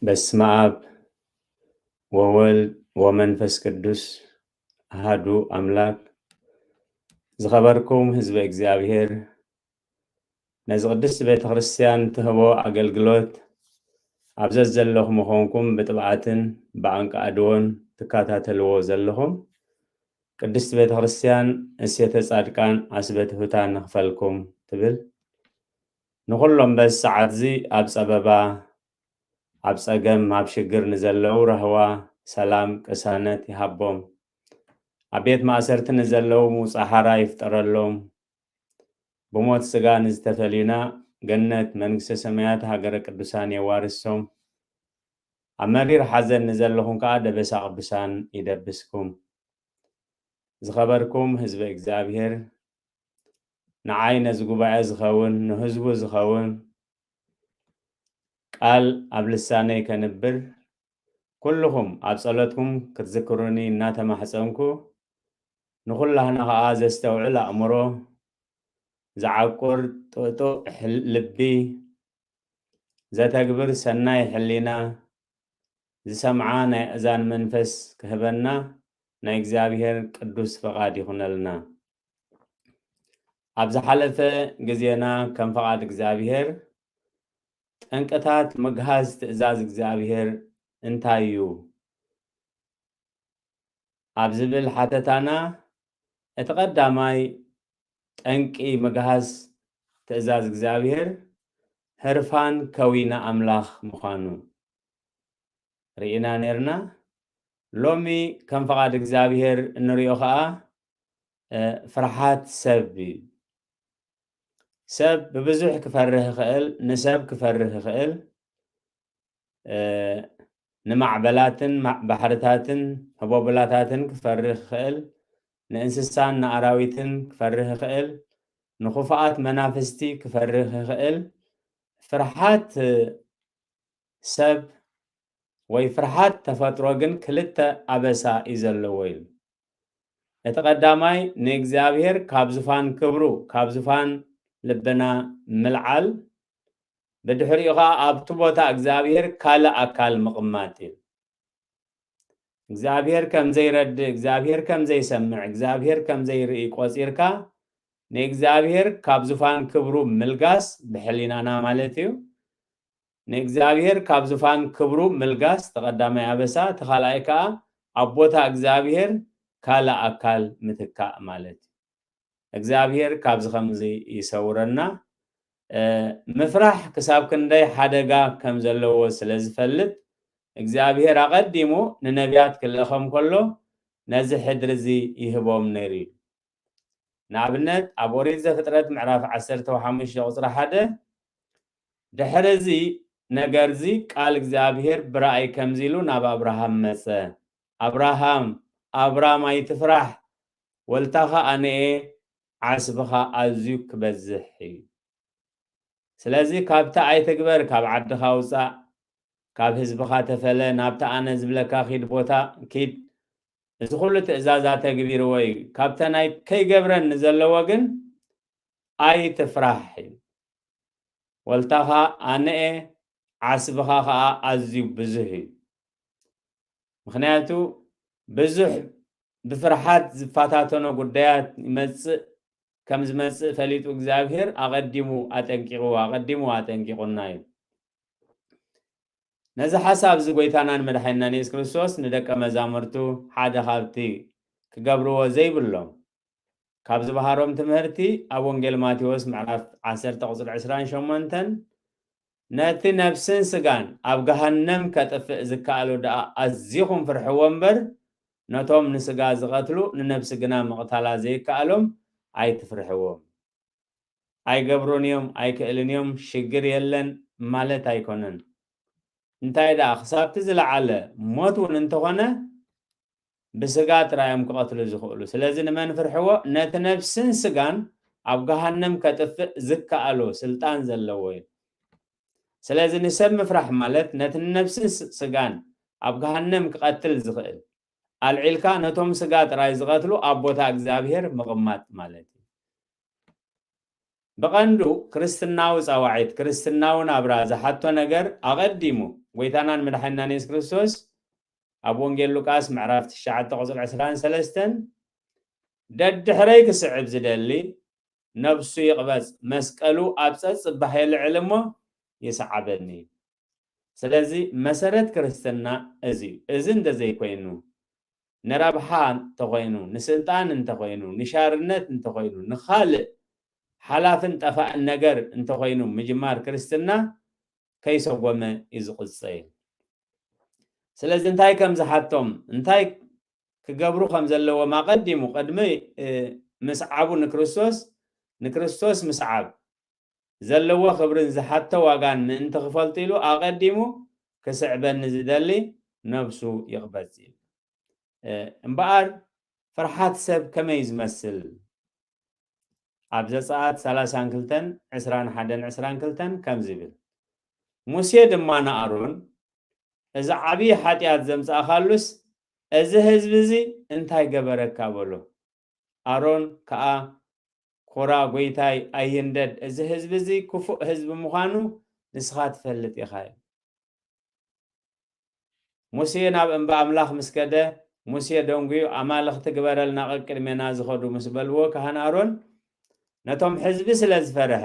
በስመ አብ ወወልድ ወመንፈስ ቅዱስ አሃዱ አምላክ። ዝኸበርኩም ህዝበ እግዚኣብሔር፣ ነዚ ቅድስቲ ቤተ ክርስቲያን ትህቦ ኣገልግሎት ኣብ ዘዘለኹም ምኾንኩም ብጥብዓትን ብኣንቃዕድዎን ትከታተልዎ ዘለኹም፣ ቅድስቲ ቤተ ክርስቲያን እሴተ ጻድቃን ኣስበ ትሑታን ንኽፈልኩም ትብል። ንኹሎም በዚ ሰዓት እዚ ኣብ ጸበባ፣ ኣብ ጸገም፣ ኣብ ሽግር ንዘለዉ ራህዋ፣ ሰላም፣ ቅሳነት ይሃቦም። ኣብ ቤት ማእሰርቲ ንዘለዉ ምውጻእ ሓራ ይፍጠረሎም። ብሞት ስጋ ንዝተፈልዩና ገነት መንግስተ ሰማያት ሃገረ ቅዱሳን የዋርሶም። ኣብ መሪር ሓዘን ንዘለኹም ከኣ ደበሳ ቅዱሳን ይደብስኩም። ዝኸበርኩም ህዝበ እግዚኣብሔር፣ ንዓይ ነዚ ጉባኤ ዝኸውን፣ ንህዝቡ ዝኸውን ቃል ኣብ ልሳነይ ከንብር፣ ኩልኹም ኣብ ጸሎትኩም ክትዝክሩኒ እናተማሕጸንኩ፣ ንኹላህና ኸኣ ዘስተውዕል ኣእምሮ፣ ዝዓቁር ጥጡቕ ሕል-፣ ልቢ፣ ዘተግብር ሰናይ ሕሊና፣ ዝሰምዓ ናይ ኣእዛን መንፈስ ክህበና ናይ እግዚኣብሔር ቅዱስ ፈቓድ ይኹነልና። ኣብ ዝሓለፈ ግዜና ከም ፈቓድ እግዚኣብሔር ጠንቅታት ምግሃዝ ትእዛዝ እግዚኣብሔር እንታይ እዩ ኣብ ዝብል ሓተታና፣ እቲ ቀዳማይ ጠንቂ ምግሃዝ ትእዛዝ እግዚኣብሔር ህርፋን ከዊነ ኣምላኽ ምዃኑ ርኢና ኔርና። ሎሚ ከም ፍቓድ እግዚኣብሔር እንሪኦ ኸኣ፣ እ፣ ፍርሓት ሰብ እዩ። ሰብ ብብዙሕ ክፈርህ ይኽእል፣ ንሰብ ክፈርህ ይኽእል፣ እ፣ ንማዕበላትን ማ-፣ ባሕርታትን ህቦብላታትን ክፈርህ ይኽእል፣ ንእንስሳን ንኣራዊትን ክፈርህ ይኽእል፣ ንኽፉኣት መናፍስቲ ክፈርህ ይኽእል። ፍርሓት ሰብ ወይ ፍርሓት ተፈጥሮ ግን ክልተ ኣበሳ እዩ ዘለዎ ኢሉ። እቲ ቀዳማይ ንእግዚኣብሔር ካብ ዙፋን ክብሩ፣ ካብ ዙፋን ልብና ምልዓል፣ ብድሕሪኡ ኸዓ ኣብቲ ቦታ እግዚኣብሔር ካልእ ኣካል ምቕማጥ እዩ። እግዚኣብሔር ከም ዘይረድእ፣ እግዚኣብሔር ከም ዘይሰምዕ፣ እግዚኣብሔር ከም ዘይርኢ ቆጺርካ ንእግዚኣብሔር ካብ ዙፋን ክብሩ ምልጋስ ብሕሊናና ማለት እዩ። ንእግዚኣብሔር ካብ ዙፋን ክብሩ ምልጋስ እቲ ቀዳማይ ኣበሳ፣ እቲ ካልኣይ ከኣ ኣብ ቦታ እግዚኣብሔር ካልእ ኣካል ምትካእ ማለት እዩ። እግዚኣብሔር ካብዚ ከምዚ ይሰውረና። እ፣ ምፍራሕ ክሳብ ክንደይ ሓደጋ ከም ዘለዎ ስለ ዝፈልጥ፣ እግዚኣብሔር ኣቐዲሙ ንነቢያት ክልእኸም ከሎ ነዚ ሕድሪ እዚ ይህቦም ነይሩ እዩ። ንኣብነት፣ ኣብ ኦሪት ዘፍጥረት ምዕራፍ ዓሰርተ ሓሙሽተ ቁጽሪ ሓደ፣ ድሕሪ እዚ ነገር እዚ ቃል እግዚኣብሔር ብራእይ ከምዚ ኢሉ ናብ ኣብርሃም መጸ፣ ኣብርሃም፣ ኣብራም ኣይትፍራሕ፣ ወልታኻ ኣነኤ፣ ዓስብኻ ኣዝዩ ክበዝሕ እዩ። ስለዚ ካብቲ ኣይትግበር፣ ካብ ዓድኻ ውጻእ፣ ካብ ህዝብኻ ተፈለ፣ ናብቲ ኣነ ዝብለካ ኪድ ቦታ ኪድ። እዚ ኩሉ ትእዛዛት ተግቢርዎ እዩ። ካብተን ኣይ-፣ ከይገብረን ንዘለዎ ግን ኣይትፍራሕ እዩ። ወልታኻ ኣነኤ፣ ዓስብኻ ኸኣ ኣዝዩ ብዙሕ እዩ። ምኽንያቱ ብዙሕ ብፍርሓት ዝፈታተኖ ጉዳያት ይመጽእ፣ ከም ዝመጽእ ፈሊጡ እግዚኣብሔር ኣቐዲሙ ኣጠንቂቑ፣ ኣቐዲሙ ኣጠንቂቑና እዩ። ነዚ ሓሳብ እዚ ጎይታናን መድሓኒናን የሱስ ክርስቶስ ንደቀ መዛሙርቱ ሓደ ካብቲ ክገብርዎ ዘይብሎም ካብ ዝበሃሮም ትምህርቲ ኣብ ወንጌል ማቴዎስ ምዕራፍ ዓሰርተ ቁጽሪ ዕስራን ሸሞንተን፣ "ነቲ ነፍስን ስጋን ኣብ ገሃነም ከጥፍእ ዝከኣሎ ደኣ ኣዚኹም ፍርሕዎ እምበር፣ ነቶም ንስጋ ዝቐትሉ ንነፍሲ ግና ምቕታላ ዘይከኣሎም ኣይትፍርሕዎም።" ኣይገብሩን እዮም፣ ኣይክእልን እዮም፣ ሽግር የለን ማለት ኣይኮነን። እንታይ ደኣ፣ ክሳብቲ ዝለዓለ ሞት እውን እንተኾነ ብስጋ ጥራይ እዮም ክቐትሉ ዝኽእሉ። ስለዚ ንመን ፍርሕዎ? ነቲ ነፍስን ስጋን ኣብ ገሃነም ከጥፍእ ዝከኣሎ ስልጣን ዘለዎ እዩ። ስለዚ ንሰብ ምፍራሕ ማለት ነቲ ንነፍስን ስ-፣ ስጋን ኣብ ገሃነም ክቐትል ዝኽእል ኣልዒልካ ነቶም ስጋ ጥራይ ዝቐትሉ ኣብ ቦታ እግዚኣብሔር ምቕማጥ ማለት እዩ። ብቐንዱ ክርስትናዊ ጻዋዒት፣ ክርስትናዊ ናብራ ዝሓቶ ነገር ኣቐዲሙ ጎይታናን መድሓኒናን የሱስ ክርስቶስ ኣብ ወንጌል ሉቃስ ምዕራፍ ትሽዓተ ቁጽሪ ዕስራን ሰለስተን፣ "ደድሕረይ ክስዕብ ዝደሊ ነብሱ ይቕበጽ፣ መስቀሉ ኣብ ጸጽባህ የልዕል እሞ ይስዓበኒ። ስለዚ መሰረት ክርስትና እዚ እዩ። እዚ እንተዘይኮይኑ፣ ንረብሓ እንተኾይኑ፣ ንስልጣን እንተኾይኑ፣ ንሻርነት እንተኾይኑ፣ ንኻልእ ሓላፍን ጠፋእን ነገር እንተኾይኑ፣ ምጅማር ክርስትና ከይሰጎመ እዩ ዝቕጸል። ስለዚ እንታይ ከም ዝሓቶም፣ እንታይ ክገብሩ ከም ዘለዎም ኣቐዲሙ፣ ቅድሚ፣ እ፣ ምስዓቡ ንክርስቶስ፣ ንክርስቶስ ምስዓብ ዘለዎ ክብርን ዝሓቶ ዋጋን ምእንቲ ክፈልጡ ኢሉ ኣቐዲሙ ክስዕበኒ ዝደሊ ነብሱ ይቕበጽ እዩ። እ፣ እምበኣር ፍርሓት ሰብ ከመይ እዩ ዝመስል? ኣብ ዘጸኣት ሰላሳን ክልተን፣ ዕስራን ሓደን፣ ዕስራን ክልተን ከምዚ ይብል፣ "ሙሴ ድማ ንኣሮን፣ እዚ ዓብዪ ሓጢኣት ዘምጻእካሉስ፣ እዚ ህዝቢ እዚ እንታይ ገበረካ?" በሎ። ኣሮን ከኣ፣ "ኮራ ጐይታይ ኣይንደድ፣ እዚ ህዝቢ እዚ ክፉእ ህዝቢ ምዃኑ ንስኻ ትፈልጥ ኢኻ" ኢሉ። ሙሴ ናብ እምባ ኣምላኽ ምስ ከደ፣ ሙሴ ደንጉዩ፣ "ኣማልኽቲ ግበረልና፣ ቀቅድሜና ዝኸዱ" ምስ በልዎ፣ ካህን ኣሮን ነቶም ህዝቢ ስለ ዝፈርሐ፣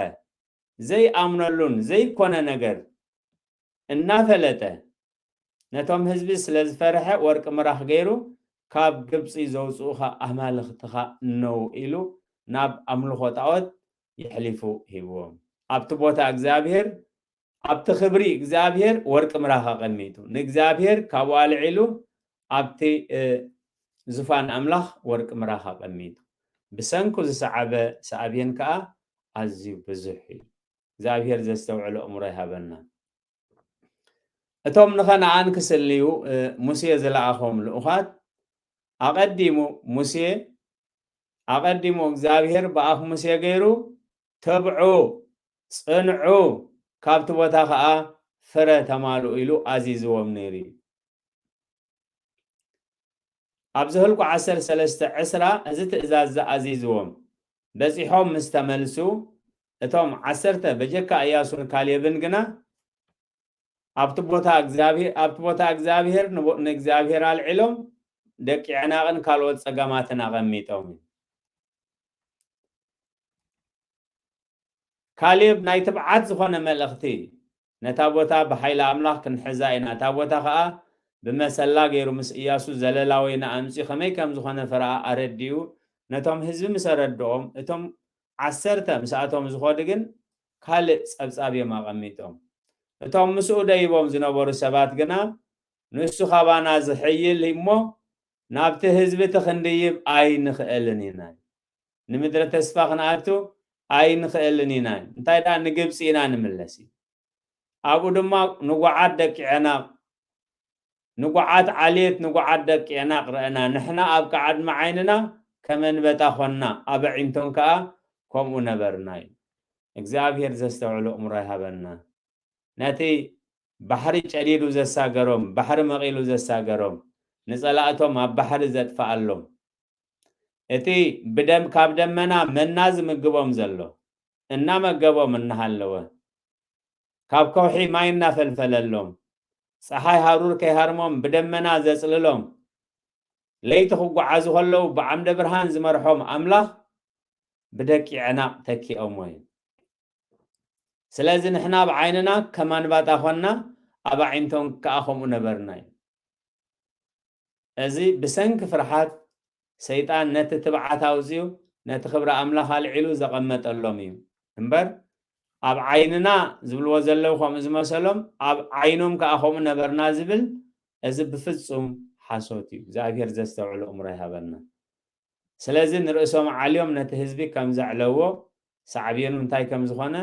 ዘይኣምነሉን ዘይኮነ ነገር እናፈለጠ፣ ነቶም ህዝቢ ስለ ዝፈርሐ፣ ወርቂ ምራኽ ገይሩ፣ "ካብ ግብጺ ዘውጽኡኻ ኣማልኽትኻ እነዉ" ኢሉ ናብ ኣምልኾ ጣዖት የሕሊፉ ሂብዎም። ኣብቲ ቦታ እግዚኣብሔር፣ ኣብቲ ክብሪ እግዚኣብሔር ወርቂ ምራኽ ኣቐሚጡ፣ ንእግዚኣብሔር ካብኡ ኣልዒሉ ኣብቲ፣ እ፣ ዙፋን ኣምላኽ ወርቂ ምራኽ ኣቐሚጡ። ብሰንኩ ዝሰዓበ ሳዕቤን ከኣ ኣዝዩ ብዙሕ እዩ። እግዚኣብሔር ዘስተውዕሎ እምሮ ይሃበና። እቶም ንኸነኣን ክስልዩ፣ እ፣ ሙሴ ዝለኣኾም ልኡኻት፣ ኣቐዲሙ ሙሴ፣ ኣቐዲሙ እግዚኣብሔር ብኣፍ ሙሴ ገይሩ፣ "ትብዑ፣ ጽንዑ፣ ካብቲ ቦታ ኸኣ ፍረ ተማልኡ" ኢሉ ኣዚዝዎም ነይሩ እዩ። ኣብ ዘኍልቁ ዓሰርተ ሰለስተ ዕስራ እዚ ትእዛዝ እዚ ኣዚዝዎም በጺሖም ምስ ተመልሱ፣ እቶም ዓሰርተ በጀካ እያሱን ካሌብን ግና ኣብቲ ቦታ እግዚኣብሄ-፣ ኣብቲ ቦታ እግዚኣብሄር ንቦ-፣ ንእግዚኣብሄር ኣልዒሎም ደቂ ዔናቕን ካልኦት ጸገማትን ኣቐሚጦም። ካሌብ ናይ ትብዓት ዝኾነ መልእኽቲ፣ ነታ ቦታ ብሓይሊ ኣምላኽ ክንሕዛ ኢና፣ እታ ቦታ ኸኣ ብመሰላ ገይሩ ምስ እያሱ ዘለላ ወይኒ ኣምጺኡ ከመይ ከም ዝኾነ ፍረኣ ኣረዲኡ፣ ነቶም ህዝቢ ምስ ኣረድኦም፣ እቶም ዓሰርተ ምስኣቶም ዝኸዱ ግን ካልእ ጸብጻብ እዮም ኣቐሚጦም። እቶም ምስኡ ደይቦም ዝነበሩ ሰባት ግና፣ "ንሱ ካባና ዝሕይል እሞ ናብቲ ህዝቢ እቲ ክንድይብ ኣይንኽእልን ኢና። ንምድረ ተስፋ ክንኣቱ ኣይንኽእልን ኢና። እንታይ ደኣ ንግብጺ ኢና ንምለስ" እዩ። ኣብኡ ድማ ንጉዓት ደቂ ዔናቕ፣ ንጉዓት ዓሌት፣ ንጉዓት ደቂ ዔናቕ ረኣና። ንሕና ኣብ ቅድሚ ዓይንና ከም ኣንበጣ ኾንና፣ ኣብ ኣዒንቶም ከኣ ከምኡ ነበርና እዩ። እግዚኣብሔር ዘስተውዕሎ እምሮ ይሃበና። ነቲ ባሕሪ ጨዲዱ ዘሳገሮም፣ ባሕሪ መቒሉ ዘሳገሮም፣ ንጸላእቶም ኣብ ባሕሪ ዘጥፍኣሎም፣ እቲ ብደም-፣ ካብ ደመና መና ዝምግቦም ዘሎ፣ እናመገቦም እናሃለወ፣ ካብ ከውሒ ማይ እናፈልፈለሎም፣ ጸሓይ ሃሩር ከይሃርሞም ብደመና ዘጽልሎም፣ ለይቲ ክጓዓዙ ከለዉ ብዓምደ ብርሃን ዝመርሖም ኣምላኽ ብደቂ ዔናቕ ተኪኦሞ እዩ። ስለዚ ንሕና ኣብ ዓይንና ከም ኣንባጣ ኾንና፣ ኣብ ኣዒንቶም ከኣ ከምኡ ነበርና እዩ። እዚ ብሰንኪ ፍርሓት ሰይጣን ነቲ ትብዓት ኣውጺኡ፣ ነቲ ክብሪ ኣምላኽ ኣልዒሉ ዘቐመጠሎም እዩ እምበር፣ ኣብ ዓይንና ዝብልዎ ዘለዉ ከምኡ ዝመሰሎም፣ ኣብ ዓይኖም ከኣ ከምኡ ነበርና ዝብል፣ እዚ ብፍጹም ሓሶት እዩ። እግዚኣብሔር ዘስተውዕሎ እምሮ ይሃበና። ስለዚ ንርእሶም ዓልዮም ነቲ ህዝቢ ከም ዘዕለዎ፣ ሳዕቤኑ እንታይ ከም ዝኾነ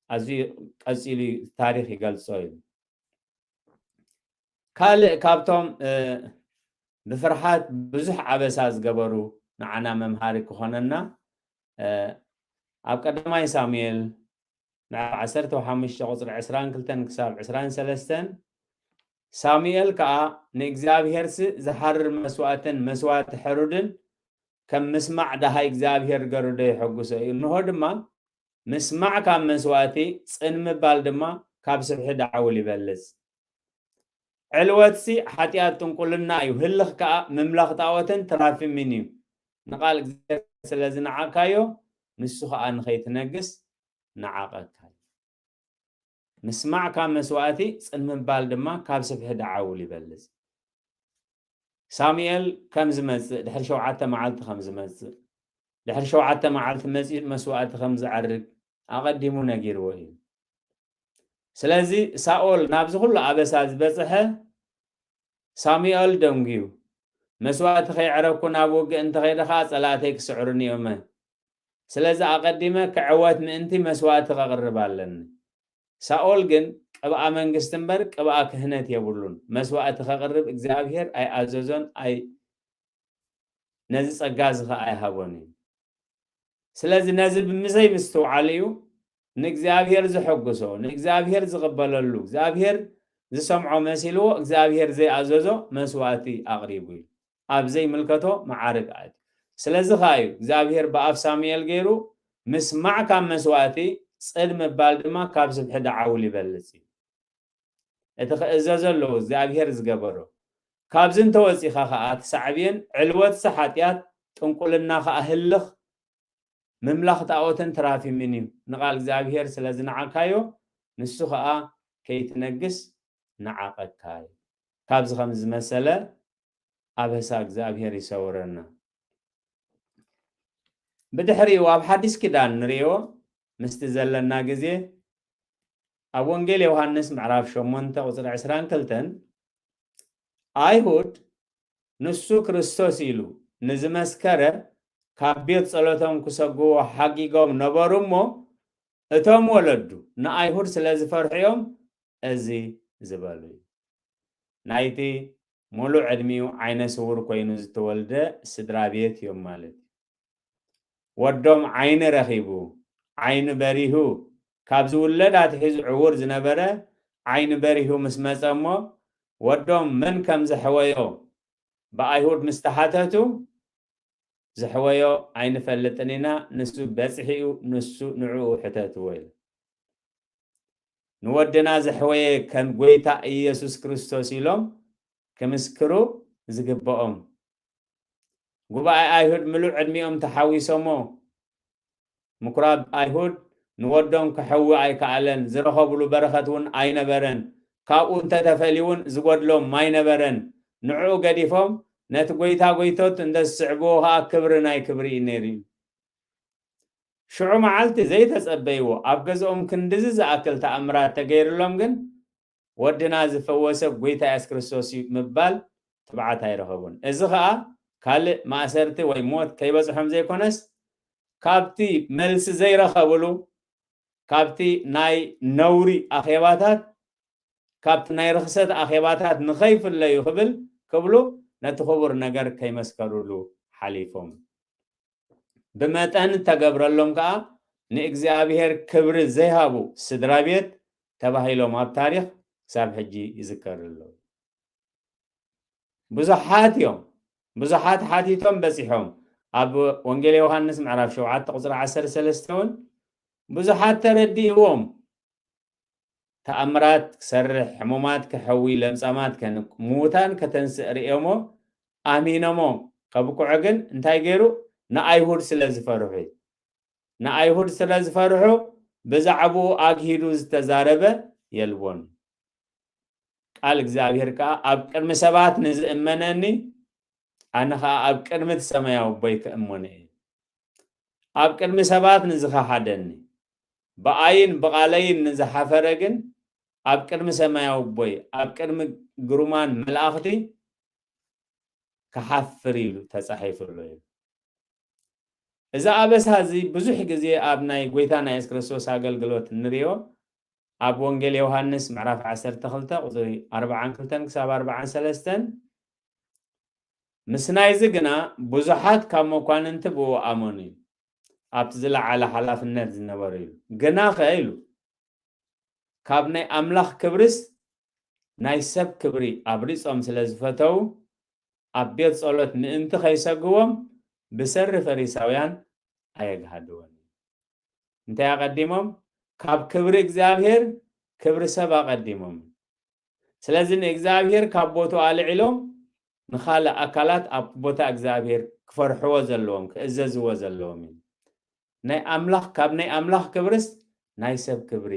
ኣዝዩ ቀጺሉ ታሪኽ ይገልጾ እዩ። ካልእ ካብቶም፣ እ፣ ብፍርሓት ብዙሕ ኣበሳ ዝገበሩ ንዓና መምሃሪ ክኾነና፣ እ፣ ኣብ ቀዳማይ ሳሙኤል ምዕራፍ ዓሰርተ ሓሙሽተ ቁጽሪ ዕስራን ክልተን ክሳብ ዕስራን ሰለስተን፣ ሳሙኤል ከኣ ንእግዚኣብሔርሲ ዝሓርር መስዋእትን መስዋእቲ ሕሩድን ከም ምስማዕ ደሃይ እግዚኣብሔር ገሩ ዶ የሐጉሶ እዩ? እንሆ ድማ ምስማዕ ካብ መስዋእቲ፣ ጽን ምባል ድማ ካብ ስብሒ ደዓውል ይበልጽ። ዕልወትሲ ሓጢኣት ጥንቁልና እዩ፣ ህልኽ ከኣ ምምላኽ ጣዖትን ትራፊምን እዩ። ንቓል እግዚኣብሔር ስለ ዝነዓቕካዮ፣ ንሱ ኸኣ ንኸይትነግስ ነዓቐካ እዩ። ምስማዕ ካብ መስዋእቲ፣ ጽን ምባል ድማ ካብ ስብሒ ደዓውል ይበልጽ። ሳሙኤል ከም ዝመጽእ፣ ድሕሪ ሸውዓተ መዓልቲ ከም ዝመጽእ፣ ድሕሪ ሸውዓተ መዓልቲ መጺኡ መስዋእቲ ከም ዝዓርግ ኣቐዲሙ ነጊርዎ እዩ። ስለዚ ሳኦል ናብዚ ኩሉ ኣበሳ ዝበጽሐ ሳሙኤል ደንጉዩ፣ መስዋእቲ ከይዕረኩ ናብ ውግእ እንተኸይደ ኸኣ ጸላእተይ ክስዕሩኒ እዮመ። ስለዚ ኣቐዲመ ክዕወት ምእንቲ መስዋእቲ ከቕርብ ኣለኒ። ሳኦል ግን ቅብኣ መንግስቲ እምበር ቅብኣ ክህነት የብሉን። መስዋእቲ ከቕርብ እግዚኣብሔር ኣይኣዘዞን፣ ኣይ-፣ ነዚ ጸጋ እዚ ኸኣ ኣይሃቦን እዩ። ስለዚ ነዚ ብምዘይ ምስትውዓል እዩ ንእግዚኣብሔር ዘሐጉሶ፣ ንእግዚኣብሔር ዝቕበለሉ፣ እግዚኣብሔር ዝሰምዖ መሲልዎ እግዚኣብሔር ዘይኣዘዞ መስዋእቲ ኣቕሪቡ እዩ። ኣብ ዘይምልከቶ መዓርግ ኣትዩ። ስለዚ ኸኣ እዩ እግዚኣብሔር ብኣፍ ሳሙኤል ገይሩ፣ "ምስማዕ ካብ መስዋእቲ፣ ጽን ምባል ድማ ካብ ስብሒ ደዓውል ይበልጽ" እዩ። እቲ ክእዘዞ ኣለዎ እግዚኣብሔር ዝገበሮ። ካብዚ እንተወጺኻ ኸኣ ትሳዕብየን ዕልወትሲ ሓጢኣት፣ ጥንቁልና ኸኣ ህልኽ፣ ምምላኽ ጣዖትን ትራፊምን እዩ። ንቓል እግዚኣብሔር ስለ ዝነዓቕካዮ፣ ንሱ ኸኣ ከይትነግስ ነዓቐካ እዩ። ካብዚ ከም ዝመሰለ ኣበሳ እግዚኣብሔር ይሰውረና። ብድሕሪኡ ኣብ ሓዲስ ኪዳን ንርእዮ ምስቲ ዘለና ግዜ፣ ኣብ ወንጌል ዮሃንስ ምዕራፍ ሸሞንተ ቁጽሪ ዕስራን ክልተን፣ ኣይሁድ ንሱ ክርስቶስ ኢሉ ንዝመስከረ ካብ ቤት ጸሎቶም ክሰግዎ ሓጊጎም ነበሩ እሞ፣ እቶም ወለዱ ንኣይሁድ ስለ ዝፈርሑ እዮም እዚ ዝበሉ እዩ። ናይቲ ሙሉእ ዕድሚኡ ዓይነ ስውር ኮይኑ ዝተወልደ ስድራ ቤት እዮም ማለት እዩ። ወዶም ዓይኒ ረኺቡ፣ ዓይኑ በሪሁ፣ ካብ ዝውለድ ኣትሒዙ ዕዉር ዝነበረ ዓይኑ በሪሁ ምስ መጸ እሞ፣ ወዶም መን ከም ዘሕወዮ ብኣይሁድ ምስ ተሓተቱ፣ "ዘሕወዮ ኣይንፈልጥን ኢና፣ ንሱ በጺሑ እዩ፣ ንሱ ንዕኡ ሕተትዎ" ኢሉ። ንወድና ዘሕወየ ከም ጐይታ ኢየሱስ ክርስቶስ ኢሎም ክምስክሩ ዝግብኦም። ጉባኤ ኣይሁድ ምሉእ ዕድሚኦም ተሓዊሶሞ። ምኩራብ ኣይሁድ ንወዶም ከሕዊ ኣይከኣለን፣ ዝረኸብሉ በረኸት እውን ኣይነበረን። ካብኡ እንተተፈልዩ እውን ዝጎድሎም ኣይነበረን። ንዕኡ ገዲፎም ነቲ ጐይታ ጐይቶት እንተ ዝስዕብዎ ኸኣ ክብሪ ናይ ክብሪ እዩ ነይሩ እዩ። ሽዑ መዓልቲ ዘይተጸበይዎ ኣብ ገዝኦም ክንድዚ ዝኣክል ተኣምራት ተገይሩሎም ግን፣ "ወድና ዝፈወሰ ጐይታ የሱስ ክርስቶስ እዩ" ምባል ትብዓት ኣይረኸቡን። እዚ ኸኣ ካልእ ማእሰርቲ ወይ ሞት ከይበጽሖም ዘይኮነስ፣ ካብቲ መልሲ ዘይረኸብሉ፣ ካብቲ ናይ ነውሪ ኣኼባታት፣ ካብቲ ናይ ርኽሰት ኣኼባታት ንኸይፍለዩ ክብል፣ ክብሉ ነቲ ክቡር ነገር ከይመስከሩሉ ሓሊፎም። ብመጠን እተገብረሎም ከኣ ንእግዚኣብሔር ክብሪ ዘይሃቡ ስድራ ቤት ተባሂሎም ኣብ ታሪኽ ክሳብ ሕጂ ይዝከሩ ኣለዉ። ብዙሓት እዮም፣ ብዙሓት ሓቲቶም በጺሖም። ኣብ ወንጌል ዮሃንስ ምዕራፍ ሸውዓተ ቁጽሪ ዓሰርተ ሰለስተ እውን ብዙሓት ተረዲእዎም፣ ተኣምራት ክሰርሕ፣ ሕሙማት ክሕዊ፣ ለምጻማት ከንቅ፣ ምዉታን ከተንስእ ርእዮሞ ኣሚኖሞ ከብቅዑ ግን እንታይ ገይሩ? ንኣይሁድ ስለ ዝፈርሑ እዩ። ንኣይሁድ ስለ ዝፈርሑ ብዛዕባኡ ኣግሂዱ ዝተዛረበ የልቦን። ቃል እግዚኣብሔር ከኣ፣ "ኣብ ቅድሚ ሰባት ንዝእመነኒ፣ ኣነ ኸኣ ኣብ ቅድሚ እቲ ሰማያዊ ኣቦይ ክእመኖ እየ። ኣብ ቅድሚ ሰባት ንዝኸሓደኒ፣ ብኣይን ብቓለይን ንዝሓፈረ ግን፣ ኣብ ቅድሚ ሰማያዊ ኣቦይ፣ ኣብ ቅድሚ ግሩማን መላእኽቲ ክሓፍር ኢሉ ተጻሒፉ ኣሎ" እዩ። እዚ ኣበሳ እዚ ብዙሕ ግዜ ኣብ ናይ ጐይታና የሱስ ክርስቶስ ኣገልግሎት እንርእዮ። ኣብ ወንጌል ዮሃንስ ምዕራፍ ዓሰርተ ክልተ ቁጽሪ ኣርብዓን ክልተን ክሳብ ኣርብዓን ሰለስተን፣ "ምስ ናይዚ ግና ብዙሓት ካብ መኳንንቲ ብኡ ኣመኑ" እዩ። ኣብቲ ዝለዓለ ሓላፍነት ዝነበሩ እዩ። ግናኸ ኢሉ፣ "ካብ ናይ ኣምላኽ ክብርስ ናይ ሰብ ክብሪ ኣብሪጾም ስለ ዝፈተዉ፣ ኣብ ቤት ጸሎት ምእንቲ ከይሰግዎም ብሰሪ ፈሪሳውያን ኣየግሃድዎን" እዩ። እንታይ ኣቐዲሞም? ካብ ክብሪ እግዚኣብሔር ክብሪ ሰብ ኣቐዲሞም። ስለዚ ንእግዚኣብሔር ካብ ቦትኡ ኣልዒሎም ንኻልእ ኣካላት ኣብ ቦታ እግዚኣብሔር ክፈርሕዎ ዘለዎም፣ ክእዘዝዎ ዘለዎም እዩ። ናይ ኣምላኽ፣ ካብ ናይ ኣምላኽ ክብርስ ናይ ሰብ ክብሪ።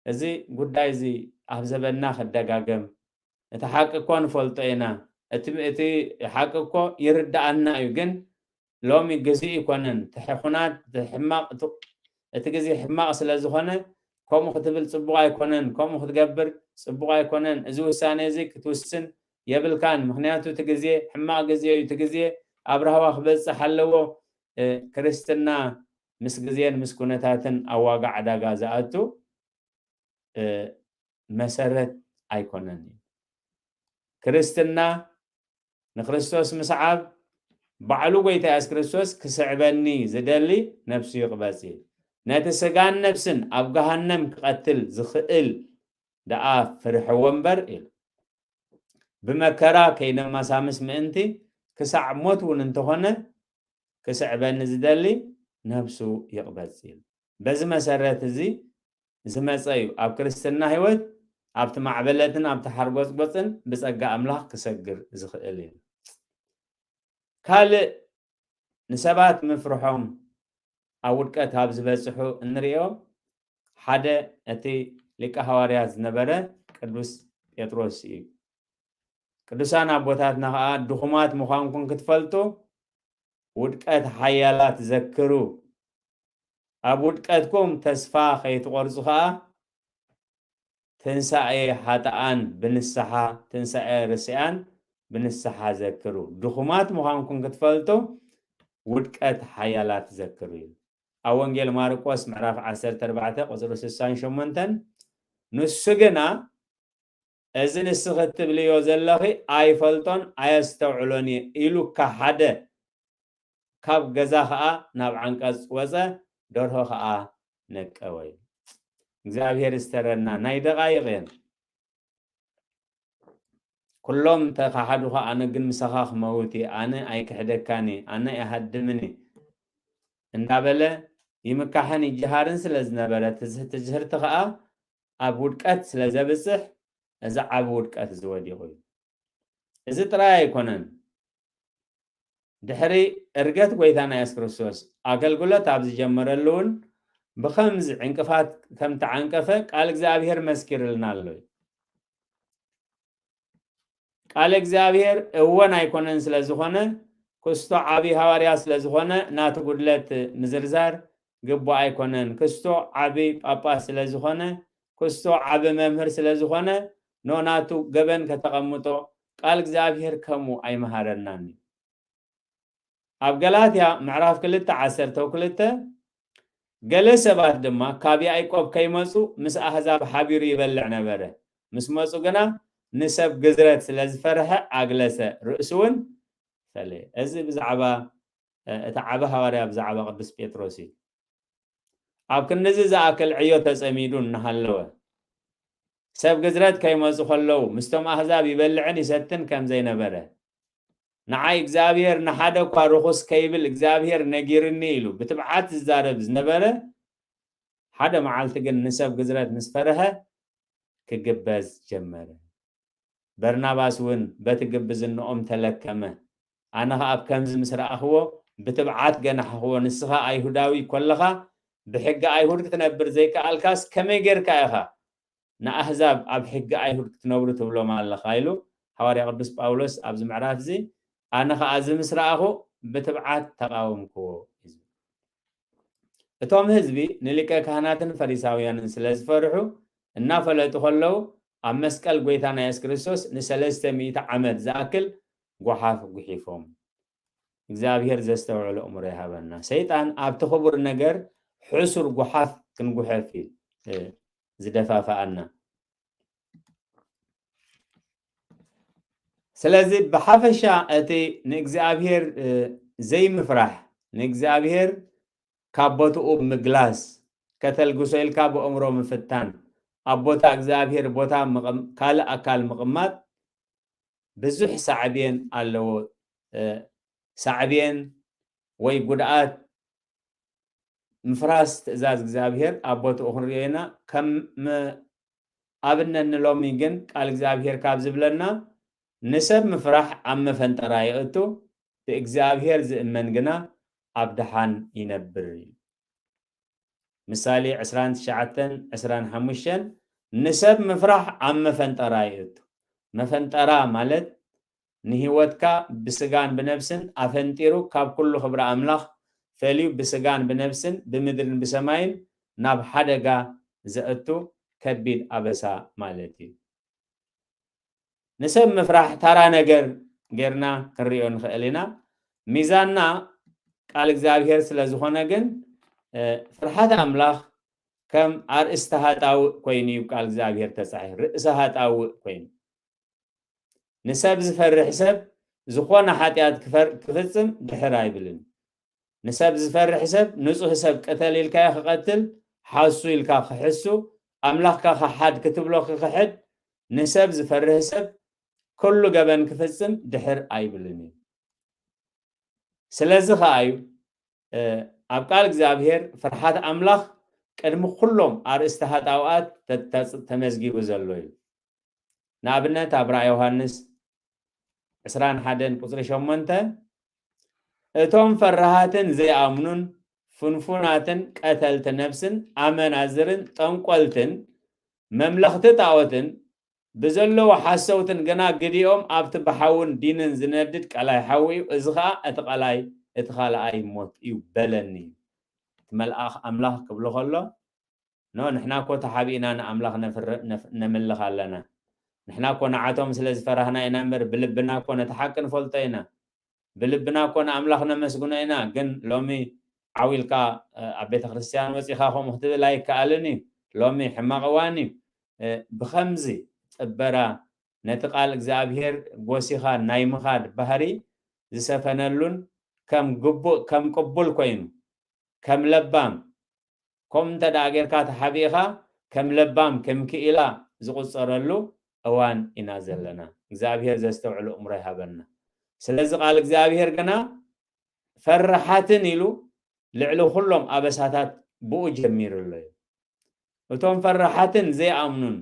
እዚ ጉዳይ እዚ ኣብ ዘበንና ክደጋገም፣ እቲ ሓቂ እኮ ንፈልጦ ኢና፣ እቲ፣ እቲ ሓቂ እኮ ይርድኣና እዩ፣ ግን ሎሚ ግዜ ኣይኮነን። እቲ ሕኹናት፣ እቲ ሕማቕ፣ እቲ፣ እቲ ግዜ ሕማቕ ስለ ዝኾነ፣ ከምኡ ክትብል ጽቡቕ ኣይኮነን፣ ከምኡ ክትገብር ጽቡቕ ኣይኮነን፣ እዚ ውሳኔ እዚ ክትውስን የብልካን። ምኽንያቱ እቲ ግዜ ሕማቕ ግዜ እዩ። እቲ ግዜ ኣብ ራህዋ ክበጽሕ ኣለዎ። እ፣ ክርስትና ምስ ግዜን ምስ ኩነታትን ኣብ ዋጋ ዕዳጋ ዝኣቱ፣ እ፣ መሰረት ኣይኮነን እዩ። ክርስትና ንክርስቶስ ምስዓብ፣ ባዕሉ ጎይታ የሱስ ክርስቶስ ክስዕበኒ ዝደሊ ነፍሱ ይቕበጽ እዩ። ነቲ ስጋን ነፍስን ኣብ ገሃነም ክቐትል ዝኽእል ደኣ ፍርሕዎ እምበር ኢሉ። ብመከራ ከይነማሳምስ ምእንቲ ክሳዕ ሞት እውን እንተኾነ ክስዕበኒ ዝደሊ ነፍሱ ይቕበጽ ኢሉ። በዚ መሰረት እዚ ዝመጸ እዩ ኣብ ክርስትና ህይወት ኣብቲ ማዕበለትን ኣብቲ ሓርጎጽጎጽን ብጸጋ ኣምላኽ ክሰግር ዝኽእል እዩ። ካልእ ንሰባት ምፍርሖም ኣብ ውድቀት ኣብ ዝበጽሑ እንርእዮ ሓደ እቲ ሊቀ ሃዋርያት ዝነበረ ቅዱስ ጴጥሮስ እዩ። ቅዱሳን ኣቦታትና ኸኣ ድኹማት ምዃንኩም ክትፈልጡ ውድቀት ሓያላት ዘክሩ። ኣብ ውድቀትኩም ተስፋ ከይትቖርጹ ኸኣ ትንሳኤ ሓጥኣን ብንስሓ፣ ትንሳኤ ርስያን ብንስሓ ዘክሩ። ድኹማት ምዃንኩም ክትፈልጡ ውድቀት ሓያላት ዘክሩ እዩ። ኣብ ወንጌል ማርቆስ ምዕራፍ ዓሰርተ ኣርባዕተ ቁጽሪ ስሳን ሸሞንተን፣ ንሱ ግና እዚ ንስኺ እትብልዮ ዘለኺ ኣይፈልጦን ኣየስተውዕሎን እየ ኢሉካ ሓደ፣ ካብ ገዛ ኸኣ ናብ ዓንቀጽ ወጸ፣ ደርሆ ኸኣ ነቀወ። እግዚኣብሔር ይስተረና። ናይ ደቓይቕ እየን። ኩሎም ተኻሓዱኻ፣ ኣነ ግን ምሳኻ ክመውት እየ፣ ኣነ ኣይክሕደካን እየ፣ ኣነ ኣይሃድምን እየ እንዳበለ ይምካሕን ይጀሃርን ስለ ዝነበረ፣ ትዝ-፣ ትዝህርቲ ኸኣ ኣብ ውድቀት ስለ ዘብጽሕ፣ እዚ ዓቢ ውድቀት እዚ ወዲቑ እዩ። እዚ ጥራይ ኣይኮነን። ድሕሪ ዕርገት ጎይታና የሱስ ክርስቶስ ኣገልግሎት ኣብ ዝጀመረሉ እውን ብኸምዚ ዕንቅፋት ከም ተዓንቀፈ ቃል እግዚኣብሔር መስኪርልና ኣሎ እዩ። ቃል እግዚኣብሔር እወን ኣይኮነን ስለ ዝኾነ፣ ክስቶ ዓቢ ሃዋርያ ስለ ዝኾነ፣ ናቱ ጉድለት ምዝርዛር ግቡእ ኣይኮነን። ክስቶ ዓቢ ጳጳስ ስለ ዝኾነ፣ ክስቶ ዓቢ መምህር ስለ ዝኾነ፣ ኖ ናቱ ገበን ከተቐምጦ ቃል እግዚኣብሔር ከምኡ ኣይመሃረናን እዩ። ኣብ ገላትያ ምዕራፍ ክልተ ዓሰርተ ክልተ፣ ገለ ሰባት ድማ ካብ ያዕቆብ ከይመጹ ምስ ኣህዛብ ሓቢሩ ይበልዕ ነበረ። ምስ መጹ ግና ንሰብ ግዝረት ስለ ዝፈርሐ ኣግለሰ፣ ርእሱ እውን ፈለየ። እዚ ብዛዕባ፣ እ፣ እቲ ዓቢ ሃዋርያ ብዛዕባ ቅዱስ ጴጥሮስ እዩ። ኣብ ክንድዚ ዝኣክል ዕዮ ተጸሚዱ እናሃለወ፣ ሰብ ግዝረት ከይመጹ ከለዉ ምስቶም ኣህዛብ ይበልዕን ይሰትን ከም ዘይነበረ፣ ንዓይ እግዚኣብሔር ንሓደ እኳ ርኹስ ከይብል እግዚኣብሔር ነጊርኒ ኢሉ ብትብዓት ዝዛረብ ዝነበረ፣ ሓደ መዓልቲ ግን ንሰብ ግዝረት ምስ ፈርሀ ክግበዝ ጀመረ። በርናባስ እውን በቲ ግብዝንኦም ተለከመ። ኣነ ኸኣ ኣብ ከምዚ ምስ ረኣኽዎ ብትብዓት ገናሕኽዎ፣ ንስኻ ኣይሁዳዊ ኮለኻ ብሕጊ ኣይሁድ ክትነብር ዘይከኣልካስ ከመይ ጌርካ ኢኻ ንኣህዛብ ኣብ ሕጊ ኣይሁድ ክትነብሩ ትብሎም ኣለኻ? ኢሉ ሃዋርያ ቅዱስ ጳውሎስ ኣብዚ ምዕራፍ እዚ፣ ኣነ ኸኣ እዚ ምስ ረኣኹ ብትብዓት ተቓወምክዎ እዩ ዝብል። እቶም ህዝቢ ንሊቀ ካህናትን ፈሪሳውያንን ስለ ዝፈርሑ እናፈለጡ ከለዉ ኣብ መስቀል ጎይታና የሱስ ክርስቶስ ንሰለስተ ሚእቲ ዓመት ዝኣክል ጓሓፍ ጉሒፎም። እግዚኣብሔር ዘስተውዕሎ እምሮ ይሃበና። ሰይጣን ኣብቲ ክቡር ነገር ሕሱር ጓሓፍ ክንጉሐፍ እዩ፣ እ፣ ዝደፋፍኣና። ስለዚ ብሓፈሻ እቲ ንእግዚኣብሔር፣ እ፣ ዘይምፍራሕ፣ ንእግዚኣብሔር ካብ ቦትኡ ምግላስ፣ ከተልግሶ ኢልካ ብእምሮ ምፍታን፣ ኣብ ቦታ እግዚኣብሔር ቦታ ምቕም-፣ ካልእ ኣካል ምቕማጥ ብዙሕ ሳዕቤን ኣለዎ። እ፣ ሳዕቤን ወይ ጉድኣት ምፍራስ ትእዛዝ እግዚኣብሔር ኣብ ቦትኡ ክንሪኦ ኢና። ከም ም-፣ ኣብነት ንሎሚ ግን ቃል እግዚኣብሔር ካብ ዝብለና፣ "ንሰብ ምፍራሕ ኣብ መፈንጠራ ይእቱ፣ ብእግዚኣብሔር ዝእመን ግና ኣብ ደሓን ይነብር" እዩ። ምሳሌ ዕስራን ትሽዓተን ዕስራን ሓሙሽተን፣ "ንሰብ ምፍራሕ ኣብ መፈንጠራ ይእቱ።" መፈንጠራ ማለት ንህይወትካ ብስጋን ብነብስን ኣፈንጢሩ ካብ ኩሉ ክብሪ ኣምላኽ ፈልዩ ብስጋን ብነብስን ብምድርን ብሰማይን ናብ ሓደጋ ዘእቱ ከቢድ ኣበሳ ማለት እዩ። ንሰብ ምፍራሕ ታራ ነገር ጌርና ክንሪኦ ንኽእል ኢና። ሚዛንና ቃል እግዚኣብሔር ስለ ዝኾነ ግን፣ እ፣ ፍርሓት ኣምላኽ ከም ኣርእስቲ ሃጣውእ ኮይኑ እዩ ቃል እግዚኣብሔር ተጻሒፉ፣ ርእሲ ሃጣውእ ኮይኑ። ንሰብ ዝፈርሕ ሰብ ዝኾነ ሓጢኣት ክፈር-፣ ክፍጽም ድሕር ኣይብልን። ንሰብ ዝፈርሕ ሰብ ንጹህ ሰብ ቅተል ኢልካዮ ክቐትል፣ ሓሱ ኢልካ ክሕሱ፣ ኣምላኽካ ክሓድ ክትብሎ ክኽሕድ፣ ንሰብ ዝፈርህ ሰብ ኩሉ ገበን ክፍጽም ድሕር ኣይብልን እዩ። ስለዚ ኸኣ እዩ፣ እ፣ ኣብ ቃል እግዚኣብሔር ፍርሓት ኣምላኽ ቅድሚ ኩሎም ኣርእስቲ ሃጣውኣት ተ-፣ ተ-፣ ተመዝጊቡ ዘሎ እዩ። ንኣብነት ኣብ ራእይ ዮሃንስ ዕስራን ሓደን ቁጽሪ ሸሞንተ፣ "እቶም ፈራሃትን ዘይኣምኑን ፍንፉናትን ቀተልቲ ነብስን ኣመናዝርን ጠንቆልትን መምለኽቲ ጣኦትን ብዘለዉ ሓሰውትን ግና ግዲኦም ኣብቲ ብሓውን ዲንን ዝነድድ ቀላይ ሓዊ እዩ፣ እዚ ኸኣ እቲ ቀላይ እቲ ኻልኣይ ሞት እዩ" በለኒ። እቲ መልኣኽ ኣምላኽ ክብሎ ኸሎ፣ ኖ፣ ንሕና እኮ ተሓቢእና ንኣምላኽ ነፍር-፣ ነፍ-፣ ነምልኽ ኣለና። ንሕና እኮ ንዓቶም ስለ ዝፈራህና ኢና እምበር፣ ብልብና እኮ ነቲ ሓቂ ንፈልጦ ኢና። ብልብና እኮ ንኣምላኽ ነመስግኖ ኢና። ግን ሎሚ ዓው ኢልካ፣ እ፣ ኣብ ቤተ ክርስቲያን ወጺኻ ከምኡ ክትብል ኣይከኣልን እዩ። ሎሚ ሕማቕ እዋን እዩ። እ፣ ብኸምዚ ጥበራ ነቲ ቃል እግዚኣብሔር ጎሲኻ ናይ ምኻድ ባህሪ ዝሰፈነሉን ከም ግቡእ፣ ከም ቅቡል ኮይኑ፣ ከም ለባም፣ ከምኡ እንተ ደኣ ጌርካ ተሓቢእኻ ከም ለባም፣ ከም ክኢላ ዝቑጸረሉ እዋን ኢና ዘለና። እግዚኣብሔር ዘስተውዕሉ እምሮ ይሃበና። ስለዚ ቃል እግዚኣብሔር ግና ፈራሓትን ኢሉ ልዕሊ ኩሎም ኣበሳታት ብኡ ጀሚሩ ኣሎ እዩ። እቶም ፈራሓትን ዘይኣምኑን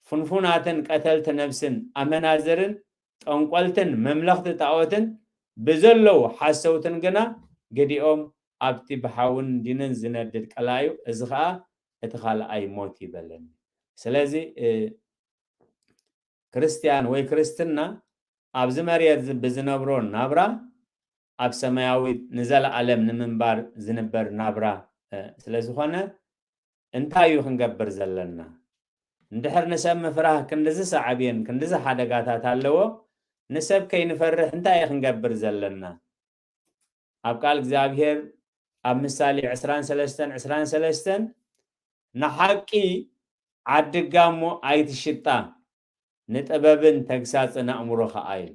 ፍንፉናትን ቀተልቲ ነብስን ኣመናዝርን ጠንቆልትን መምለኽቲ ጣኦትን ብዘለዉ ሓሰውትን ግና ግዲኦም ኣብቲ ብሓውን ዲንን ዝነድድ ቀላዩ፣ እዚ ኸኣ እቲ ካልኣይ ሞት ይበለኒ። ስለዚ፣ እ፣ ክርስትያን ወይ ክርስትና ኣብዚ መሬት ዝ-፣ ብዝነብሮ ናብራ ኣብ ሰማያዊት ንዘለኣለም ንምንባር ዝንበር ናብራ፣ እ፣ ስለ ዝኾነ እንታይ እዩ ክንገብር ዘለና? እንድሕር ንሰብ ምፍራህ ክንድዚ ሳዕቤን፣ ክንድዚ ሓደጋታት ኣለዎ፣ ንሰብ ከይንፈርህ እንታይ እዩ ክንገብር ዘለና? ኣብ ቃል እግዚኣብሔር ኣብ ምሳሌ ዕስራን ሰለስተን ዕስራን ሰለስተን፣ "ንሓቂ ዓድጋ እሞ ኣይትሽጣ፣ ንጥበብን ተግሳጽን ኣእምሮ ኸኣ" ኢሉ።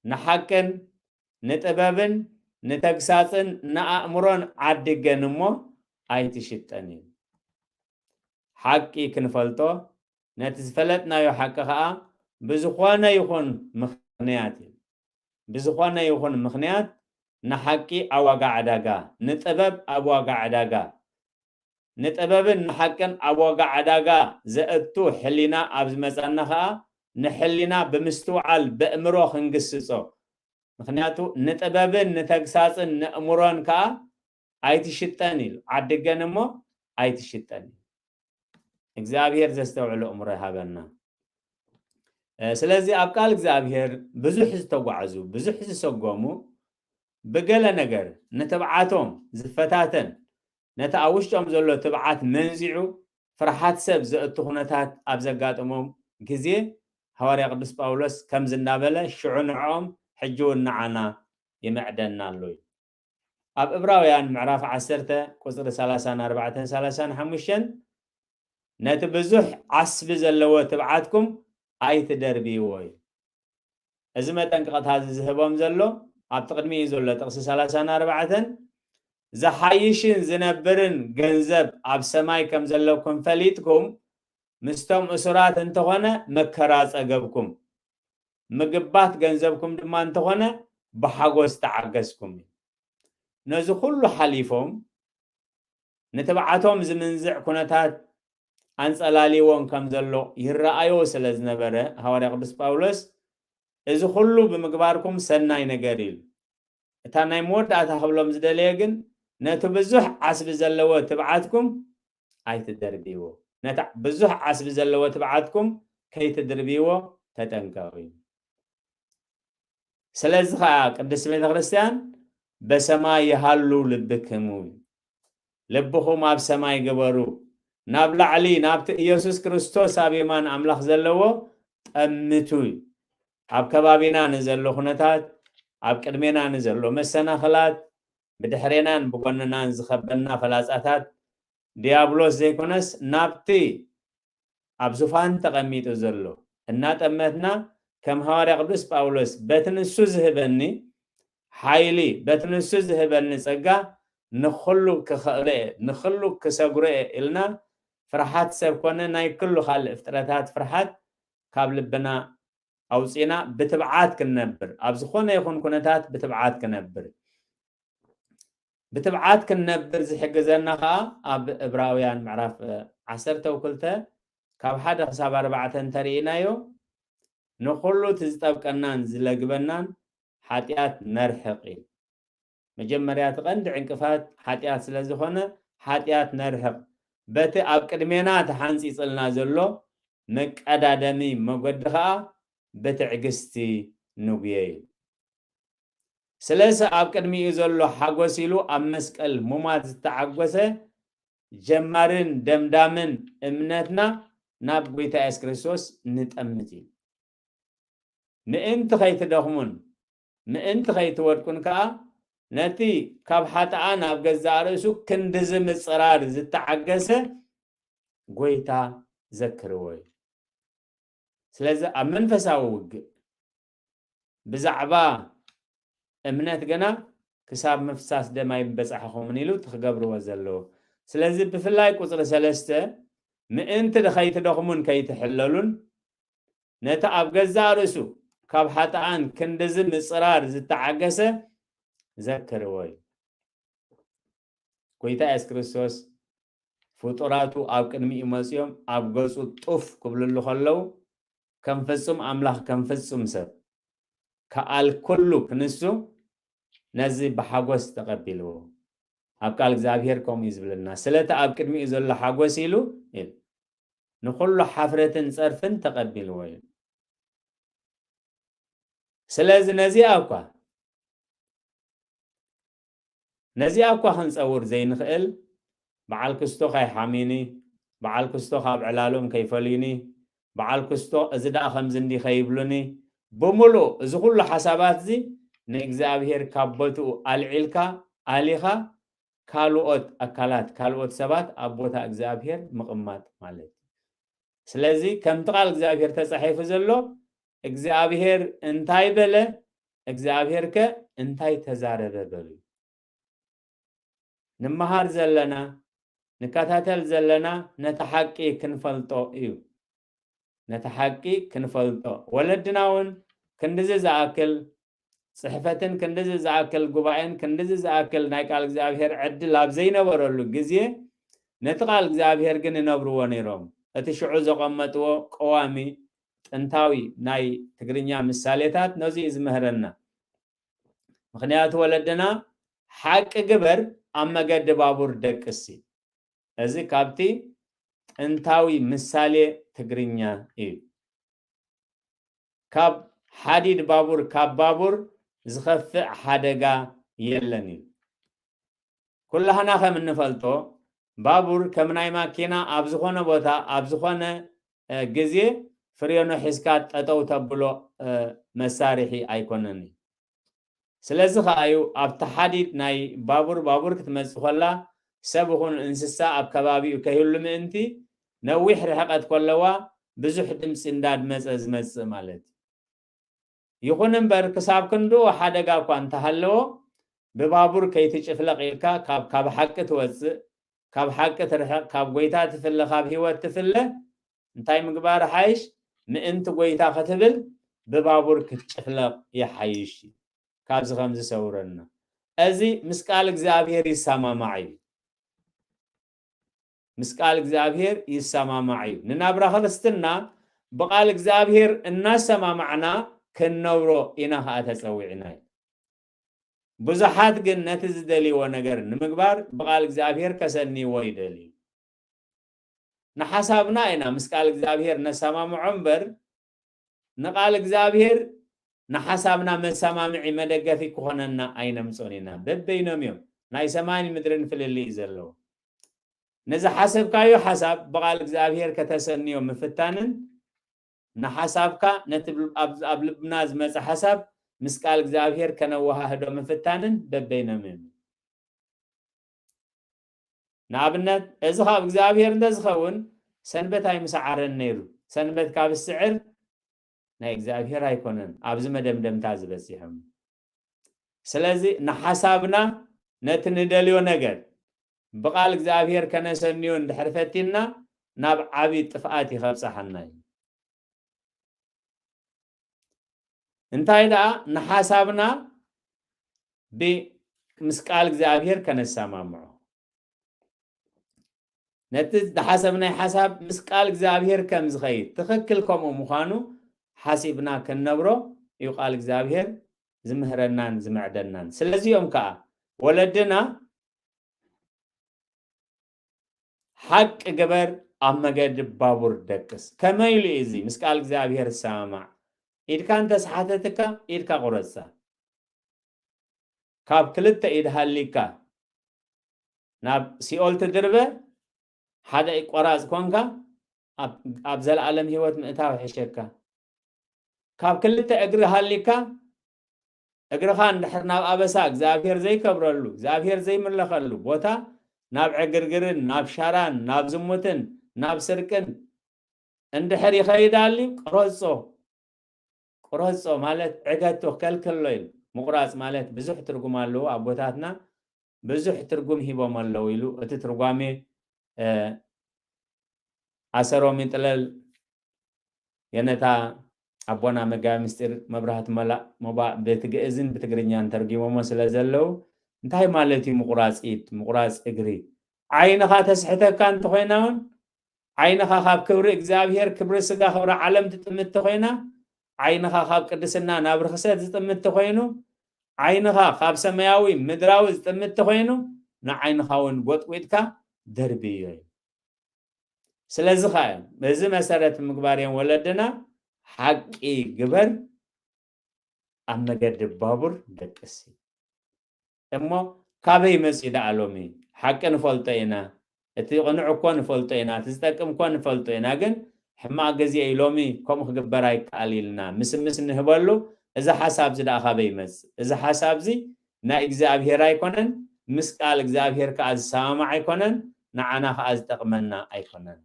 ንሓቅን ንጥበብን ንተግሳጽን ንኣእምሮን ዓድገን እሞ ኣይትሽጠን እዩ። ሓቂ ክንፈልጦ፣ ነቲ ዝፈለጥናዮ ሓቂ ኸኣ ብዝኾነ ይኹን ምኽንያት እዩ። ብዝኾነ ይኹን ምኽንያት ንሓቂ ኣብ ዋጋ ዕዳጋ፣ ንጥበብ ኣብ ዋጋ ዕዳጋ፣ ንጥበብን ንሓቅን ኣብ ዋጋ ዕዳጋ ዘእቱ ሕሊና ኣብ ዝመጻና ኸኣ፣ ንሕሊና ብምስትውዓል በእምሮ ክንግስጾ። ምኽንያቱ ንጥበብን ንተግሳጽን ንእምሮን ከኣ ኣይትሽጠን ኢሉ። ዓድገን እሞ ኣይትሽጠን ኢሉ። እግዚኣብሔር ዘስተውዕሎ እምሮ ይሃበና። እ፣ ስለዚ ኣብ ቃል እግዚኣብሔር ብዙሕ ዝተጓዕዙ፣ ብዙሕ ዝሰጎሙ፣ ብገለ ነገር ንትብዓቶም ዝፈታተን፣ ነቲ ኣብ ውሽጦም ዘሎ ትብዓት መንዚዑ ፍርሓት ሰብ ዘእቱ ኩነታት ኣብ ዘጋጠሞም ግዜ፣ ሃዋርያ ቅዱስ ጳውሎስ ከምዚ እናበለ፣ "ሽዑ ንዕኦም፣ ሕጂ እውን ንዓና ይምዕደና ኣሎ" እዩ። ኣብ ዕብራውያን ምዕራፍ ዓሰርተ ቁጽሪ ሰላሳን ኣርባዕተን ሰላሳን ሓሙሽተን፣ "ነቲ ብዙሕ ዓስቢ ዘለዎ ትብዓትኩም ኣይትደርብይዎ" እዩ። እዚ መጠንቀቕታ እዚ ዝህቦም ዘሎ ኣብቲ ቅድሚኡ ዘሎ ጥቕሲ ሰላሳን ኣርባዕተን፣ "ዝሓይሽን ዝነብርን ገንዘብ ኣብ ሰማይ ከም ዘለኩም ፈሊጥኩም፣ ምስቶም እሱራት እንተኾነ መከራ ጸገብኩም፣ ምግባት ገንዘብኩም ድማ እንተኾነ ብሓጎስ ተዓገስኩም" እዩ። ነዚ ኩሉ ሓሊፎም ንትብዓቶም ዝምንዝዕ ኩነታት ኣንጸላልይዎም ከም ዘሎ ይረኣዮ ስለ ዝነበረ፣ ሃዋርያ ቅዱስ ጳውሎስ፣ "እዚ ኩሉ ብምግባርኩም ሰናይ ነገር እዩ" ኢሉ። እታ ናይ መወዳእታ ክብሎም ዝደለየ ግን፣ "ነቲ ብዙሕ ዓስቢ ዘለዎ ትብዓትኩም ኣይትደርብይዎ፣ ነቲ ብዙሕ ዓስቢ ዘለዎ ትብዓትኩም ከይትድርብይዎ ተጠንቀቑ" እዩ። ስለዚ ኸዓ ቅድስት ቤተ ክርስቲያን፣ "በሰማይ ይሃሉ ልብክሙ" ልብኹም ኣብ ሰማይ ግበሩ፣ ናብ ላዕሊ ናብቲ ኢየሱስ ክርስቶስ ኣብ የማን ኣምላኽ ዘለዎ ጠምቱ። ኣብ ከባቢና ንዘሎ ኩነታት፣ ኣብ ቅድሜና ንዘሎ መሰናኽላት፣ ብድሕሬናን ብጎንናን ዝኸበና ፈላጻታት ዲያብሎስ ዘይኮነስ፣ ናብቲ ኣብ ዙፋን ተቐሚጡ ዘሎ እናጠመትና፣ ከም ሃዋርያ ቅዱስ ጳውሎስ፣ "በቲ ንሱ ዝህበኒ ሓይሊ፣ በቲ ንሱ ዝህበኒ ጸጋ ንኹሉ ክኸእሎ እየ፣ ንኹሉ ክሰግሮ እየ" ኢልና፣ ፍርሓት ሰብ ኮነ ናይ ኩሉ ካልእ ፍጥረታት ፍርሓት ካብ ልብና ኣውጺና ብትብዓት ክንነብር፣ ኣብ ዝኾነ ይኹን ኩነታት ብትብዓት ክነብር። ብትብዓት ክንነብር ዝሕግዘና ኸኣ ኣብ ዕብራውያን ምዕራፍ ዓሰርተ ክልተ ካብ ሓደ ክሳብ ኣርባዕተ እንተርኢናዮ፣ ንኹሉ እቲ ዝጠብቀናን ዝለግበናን ሓጢኣት ነርሕቕ እዩ። መጀመርያ እቲ ቀንዲ ዕንቅፋት ሓጢኣት ስለ ዝኾነ፣ ሓጢኣት ነርሕቕ። በቲ ኣብ ቅድሜና ተሓንጺጽልና ዘሎ መቀዳደሚ መገዲ ኸኣ ብትዕግስቲ ንጉየ እዩ። ስለዚ ኣብ ቅድሚኡ ዘሎ ሓጎስ ኢሉ ኣብ መስቀል ሙማት ዝተዓጎሰ ጀማርን ደምዳምን እምነትና ናብ ጎይታ የሱስ ክርስቶስ ንጠምት እዩ። ምእንቲ ከይትደኽሙን ምእንቲ ከይትወድቁን ከኣ ነቲ ካብ ሓጥኣን ኣብ ገዛእ ርእሱ ክንድዚ ምጽራር ዝተዓገሰ ጎይታ ዘክርዎ እዩ። ስለዚ ኣብ መንፈሳዊ ውግእ ብዛዕባ እምነት ግና ክሳብ ምፍሳስ ደም ኣይምበጻሕኹምን ኢሉ እቲ ክገብርዎ ዘለዎ። ስለዚ ብፍላይ ቁጽሪ ሰለስተ ምእንቲ ከይትደኽሙን ከይትሕለሉን ነቲ ኣብ ገዛእ ርእሱ ካብ ሓጥኣን ክንድዚ ምጽራር ዝተዓገሰ ዘክርዎ እዩ። ጎይታ የሱስ ክርስቶስ ፍጡራቱ ኣብ ቅድሚኡ መጺኦም ኣብ ገጹ ጡፍ ክብልሉ ከለዉ፣ ከም ፍጹም ኣምላኽ ከም ፍጹም ሰብ ከኣል ኩሉ ክንሱ ነዚ ብሓጎስ ተቐቢልዎ። ኣብ ቃል እግዚኣብሔር ከምኡ እዩ ዝብለና፣ "ስለቲ ኣብ ቅድሚኡ ዘሎ ሓጎስ" ኢሉ ኢሉ ንኹሉ ሓፍረትን ጸርፍን ተቐቢልዎ እዩ። ስለዚ ነዚኣ እኳ ነዚኣ እኳ ክንጸውር ዘይንኽእል፣ በዓል ክስቶ ከይሓምዩኒ፣ በዓል ክስቶ ካብ ዕላሎም ከይፈልዩኒ፣ በዓል ክስቶ እዚ ደኣ ከምዚ እንዲ ከይብሉኒ፣ ብምሉእ እዚ ኩሉ ሓሳባት እዚ ንእግዚኣብሔር ካብ ቦትኡ ኣልዒልካ ኣሊኻ ካልኦት ኣካላት፣ ካልኦት ሰባት ኣብ ቦታ እግዚኣብሔር ምቕማጥ ማለት እዩ። ስለዚ ከምቲ ቃል እግዚኣብሔር ተጻሒፉ ዘሎ፣ እግዚኣብሔር እንታይ በለ፣ እግዚኣብሔር ከ እንታይ ተዛረበ በሉ። ንመሃር ዘለና፣ ንከታተል ዘለና ነቲ ሓቂ ክንፈልጦ እዩ። ነቲ ሓቂ ክንፈልጦ፣ ወለድና እውን ክንድዚ ዝኣክል ጽሕፈትን ክንድዚ ዝኣክል ጉባኤን ክንድዚ ዝኣክል ናይ ቃል እግዚኣብሔር ዕድል ኣብ ዘይነበረሉ ግዜ፣ ነቲ ቃል እግዚኣብሔር ግን ይነብርዎ ነይሮም። እቲ ሽዑ ዘቐመጥዎ ቀዋሚ ጥንታዊ ናይ ትግርኛ ምሳሌታት ነዚ እዩ ዝምህረና። ምኽንያቱ ወለድና፣ "ሓቂ ግበር፣ ኣብ መገዲ ባቡር ደቅስ" እዩ። እዚ ካብቲ ጥንታዊ ምሳሌ ትግርኛ እዩ። "ካብ ሓዲድ ባቡር፣ ካብ ባቡር ዝኸፍእ ሓደጋ የለን" እዩ። ኩላህና ከም እንፈልጦ፣ ባቡር ከም ናይ ማኪና ኣብ ዝኾነ ቦታ፣ ኣብ ዝኾነ፣ እ፣ ግዜ ፍሬኖ ሒዝካ ጠጠው ተብሎ፣ እ፣ መሳርሒ ኣይኮነን እዩ። ስለዚ ኸኣ እዩ ኣብቲ ሓዲድ ናይ ባቡር፣ ባቡር ክትመጽእ ከላ ሰብ ይኹን እንስሳ ኣብ ከባቢኡ ከይህሉ ምእንቲ ነዊሕ ርሕቀት ከለዋ ብዙሕ ድምጺ እንዳድመጸ ዝመጽእ ማለት እዩ። ይኹን እምበር ክሳብ ክንድኡ ሓደጋ እኳ እንተሃለዎ ብባቡር ከይትጭፍለቕ ኢልካ ካብ፣ ካብ ሓቂ ትወጽእ፣ ካብ ሓቂ ትርሕቕ፣ ካብ ጎይታ ትፍለ፣ ካብ ህይወት ትፍለ፣ እንታይ ምግባር ሓይሽ? ምእንቲ ጎይታ ክትብል ብባቡር ክትጭፍለቕ ይሓይሽ እዩ። ካብዚ ከም ዝሰውረና። እዚ ምስ ቃል እግዚኣብሔር ይሰማማዕ እዩ። ምስ ቃል እግዚኣብሔር ይሰማማዕ እዩ። ንናብራ ክርስትና ብቃል እግዚኣብሔር እናሰማማዕና ክንነብሮ ኢና ከዓ ተጸዊዕና እዩ። ብዙሓት ግን ነቲ ዝደልይዎ ነገር ንምግባር ብቃል እግዚኣብሔር ከሰንይዎ ይደልዩ። ንሓሳብና ኢና ምስ ቃል እግዚኣብሔር ነሰማምዖ እምበር፣ ንቃል እግዚኣብሔር ንሓሳብና መሰማምዒ መደገፊ ክኾነና ኣይነምጾን ኢና። በበይኖም እዮም። ናይ ሰማይን ምድርን ፍልልይ እዩ ዘለዎ። ንዝሓሰብካዮ ሓሳብ ብቃል እግዚኣብሔር ከተሰንዮ ምፍታንን፣ ንሓሳብካ፣ ነቲ ብ-፣ ኣብ፣ ኣብ ልብና ዝመጸ ሓሳብ ምስ ቃል እግዚኣብሔር ከነወሃህዶ ምፍታንን በበይኖም እዮም። ንኣብነት፣ እዚ ካብ እግዚኣብሔር እንተዝኸውን፣ ሰንበት ኣይምሰዓረን ነይሩ። ሰንበት ካብ ዝስዕር ናይ እግዚኣብሔር ኣይኮነን። ኣብዚ መደምደምታ ዝበጺሖም። ስለዚ ንሓሳብና ነቲ ንደልዮ ነገር ብቃል እግዚኣብሔር ከነሰንዮ እንድሕር ፈቲንና፣ ናብ ዓቢ ጥፍኣት እዩ ከብጽሓና እዩ። እንታይ ደኣ ንሓሳብና ብ-፣ ምስ ቃል እግዚኣብሔር ከነሰማምዖ። ነቲ ዝሓሰብናይ ሓሳብ ምስ ቃል እግዚኣብሔር ከም ዝኸይድ፣ ትኽክል ከምኡ ምዃኑ ሓሲብና ክንነብሮ እዩ ቃል እግዚኣብሔር ዝምህረናን ዝምዕደናን። ስለዚኦም ከኣ ወለድና፣ "ሓቂ ግበር፣ ኣብ መገዲ ባቡር ደቅስ።" ከመይ ኢሉ እዩ እዚ ምስ ቃል እግዚኣብሔር ዝሰማማዕ? ኢድካ እንተሰሓተትካ፣ ኢድካ ቁረጻ። ካብ ክልተ ኢድ ሃሊካ ናብ ሲኦል ትድርበ፣ ሓደ ቆራጽ ኮንካ፣ ኣብ፣ ኣብ ዘለኣለም ህይወት ምእታው ይሕሸካ። ካብ ክልተ እግሪ ሃሊካ፣ እግርኻ እንድሕር ናብ ኣበሳ፣ እግዚኣብሔር ዘይከብረሉ፣ እግዚኣብሔር ዘይምለኸሉ ቦታ፣ ናብ ዕግርግርን፣ ናብ ሻራን፣ ናብ ዝሙትን፣ ናብ ስርቅን እንድሕር ይኸይድ ኣልዩ፣ ቅረጾ። ቅረጾ ማለት ዕገቶ፣ ከልክሎ ኢሉ። ምቁራጽ ማለት ብዙሕ ትርጉም ኣለዎ። ኣቦታትና ብዙሕ ትርጉም ሂቦም ኣለዉ ኢሉ እቲ ትርጓሜ፣ እ፣ ኣሰሮም ይጥለል የነታ ኣቦና መጋቢ ምስጢር መብራህቲ መላእ ሞባእ ብቲ ግእዝን ብትግርኛን ተርጊሞሞ ስለ ዘለዉ፣ እንታይ ማለት እዩ ምቁራጽ ኢድ፣ ምቁራጽ እግሪ? ዓይንኻ ተስሕተካ እንተኾይና እውን፣ ዓይንኻ ካብ ክብሪ እግዚኣብሔር፣ ክብሪ ስጋ፣ ክብሪ ዓለም ትጥምት ተኾይና፣ ዓይንኻ ካብ ቅድስና ናብ ርኽሰት ዝጥምት ተኾይኑ፣ ዓይንኻ ካብ ሰማያዊ ምድራዊ ዝጥምት ተኾይኑ፣ ንዓይንኻ እውን ጎጥጒጥካ ደርብዮ እዩ። ስለዚ ኸኣ እዮም፣ በዚ መሰረት ምግባር እዮም ወለድና፣ "ሓቂ ግበር፣ ኣብ መገዲ ባቡር ደቅስ" እሞ፣ ካበይ መጺኡ ደኣ ሎሚ? ሓቂ ንፈልጦ ኢና፣ እቲ ቅኑዕ እኮ ንፈልጦ ኢና፣ እቲ ዝጠቅም እኮ ንፈልጦ ኢና፣ ግን ሕማቕ ግዜ እዩ ሎሚ፣ ከምኡ ክግበር ኣይከኣል ኢልና ምስምስ ንህበሉ። እዚ ሓሳብ እዚ ደኣ ካበይ ይመጽእ? እዚ ሓሳብ እዚ ናይ እግዚኣብሔር ኣይኮነን፣ ምስ ቃል እግዚኣብሔር ከኣ ዝሰማማዕ ኣይኮነን፣ ንዓና ከኣ ዝጠቕመና ኣይኮነን።